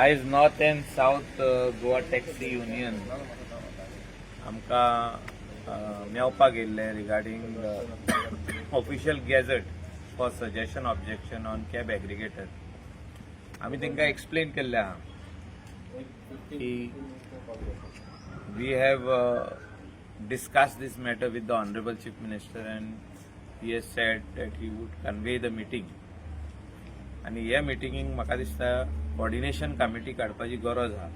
आयज North and South Goa Taxi Union आमकां मेळपाक येयल्ले regarding official gazette for suggestion, objection on cab aggregator. आमी तांकां एक्सप्लेन केल्लें आहा की we have discussed this matter with the Honorable Chief Minister and he has said that he would convene the meeting. आनी हे मिटिंगेक म्हाका दिसता कॉर्डिनेशन कमिटी काडपाची गरज आहा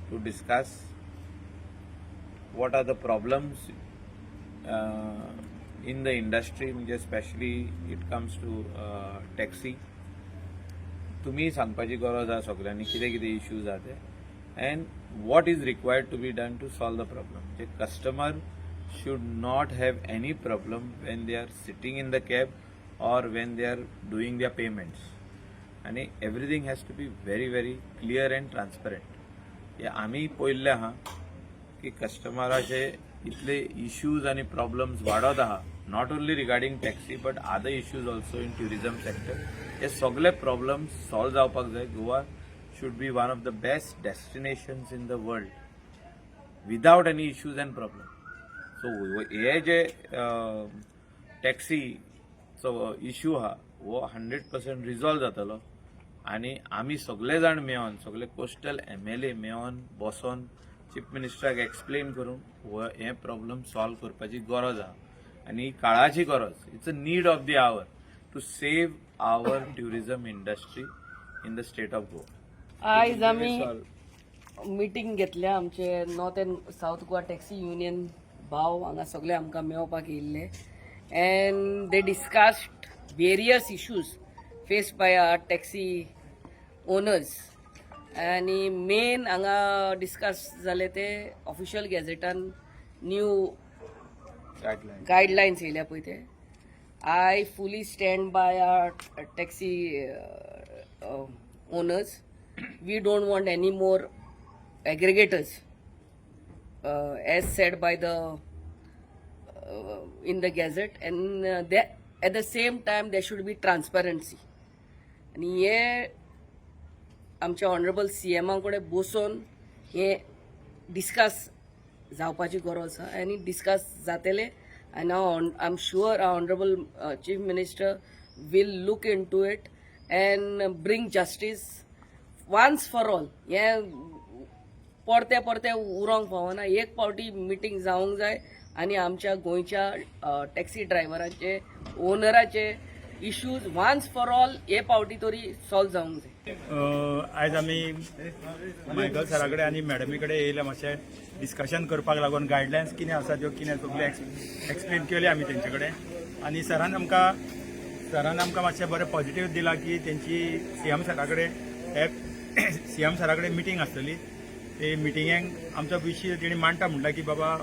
to discuss what are the problems in the industry, म्हणजे specially it comes to taxi. तुमी सांगपाची गरज आहा सगल्यांनी कितें कितें इश्यूज आहा ते and what is required to be done to solve the problem. म्हणजे customer should not have any problem when they are sitting in the cab or when they are doing their payments आणि everything has to be very, very clear and transparent. हे आमी पळयल्लें आहा की कस्टमराचे इतले issues आनी problems वाडत आहा, not only regarding taxi but other issues also in tourism sector. हे सगळे प्रॉब्लम्स सॉल्व जावपाक जाय. Goa should be one of the best destinations in the world without any issues and problem. So हे जे टॅक्सीचो issue आहा हो 100% resolve जातलो आनी आमी सगळे जाण मेळोन, सगळे कोस्टल एमएलए मेळोन बसोन चीफ मिनिस्टराक एक्सप्लेन करून हो हे प्रॉब्लम सॉल्व करपाची गरज आहा आनी ही काळाची गरज. It's a need of the hour to save our tourism industry in the state of Goa. आयज आमी मिटींग घेतल्या. आमचे North and South Goa Taxi Union भाव हांगा सगळे आमकां मेळपाक येयल्ले and they discussed various issues faced by our taxi owners. आनी मेन हांगा डिस्कस जाले ते ऑफिशियल गॅझेटान न्यू गायडलायन. गायडलायन्स येयल्या पळय ते. I fully stand by our taxi owners. We don't want any more aggregators, as said by the in the gazette, and at the same time there should be transparency. आनी हे आमच्या honourable C एमा कडेन बसोन हे discuss जावपाची गरज आसा आनी डिस्कस जातले आनी हांव, I am sure our Honorable Chief Minister will look into it and bring justice once for all. हें परते परते उरोंक फावना. एक पावटी मिटींग जावंक जाय आनी आमच्या गोंयच्या टॅक्सी ड्रायव्हरांचे, ओनराचे इश्यूज वन्स फॉर ऑल हे पावटी तरी सॉल्व जावंक जाय. आयज आमी मायकल सरा कडेन आनी मॅडमी कडेन येयले मातशें डिस्कशन करपाक लागून. गायडलायन्स कितें आसा त्यो, कितें सगळ्यो एक्सप्लेन केले आमी तेंचे कडेन आनी सरान आमकां मातशें बरें पॉझिटीव दिलां की तेंची सीएम सरा कडेन एक सीएम सरा कडेन मिटींग आसतली. ते मिटिंगेक आमचो विशय तेणी मांडटा म्हणटा की बाबा,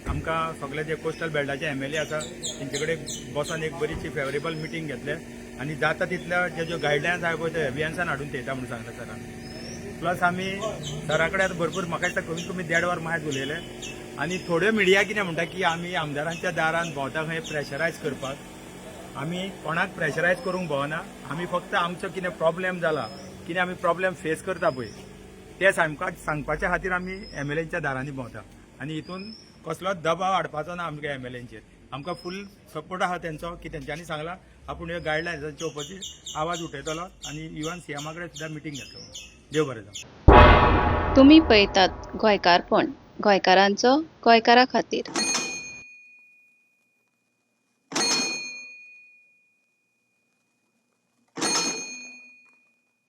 आमकां सगळे जे कोस्टल बेल्टाचे एमएलए आसा तेंचे कडेन बसोन एक बरीशी फेवरेबल मिटींग घेतले आनी जाता तितल्या जे ज्यो गायडलायन्स आहा पळय ते एबियन्सान हाडून थेयता म्हणून सांगला सरान. प्लस आमी सरा कडेन आतां भरपूर, म्हाका दिसता कमीत कमी देड वर मायज उलयले. आनी थोड्यो मिडिया कितें म्हणटा की आमी आमदारांच्या दारान भोंवता खंय प्रेशरायज करपाक. आमी कोणाक प्रेशरायज करूंक भोवना. आमी फक्त आमचो कितें प्रॉब्लेम जाला, कितें आमी प्रॉब्लेम फेस करता पळय, ते सांगपाच्या खातीर आमी एमएलएच्या दारांनी भोंवता आनी हितून कसलोच दबाव हाडपाचो ना आमकां एमएलएंचेर. आमकां फूल सपोर्ट आहा तेंचो की तेंच्यांनी सांगला आपूण ह्यो गायडलायन्सांचे ऑपोजीट आवाज उठयतलो आनी इवन सीएमा कडेन सुद्दां मिटींग घेतलो. देव बरें जावं. तुमी पळयतात गोंयकारपण, गोंयकारांचो गोंयकारा खातीर.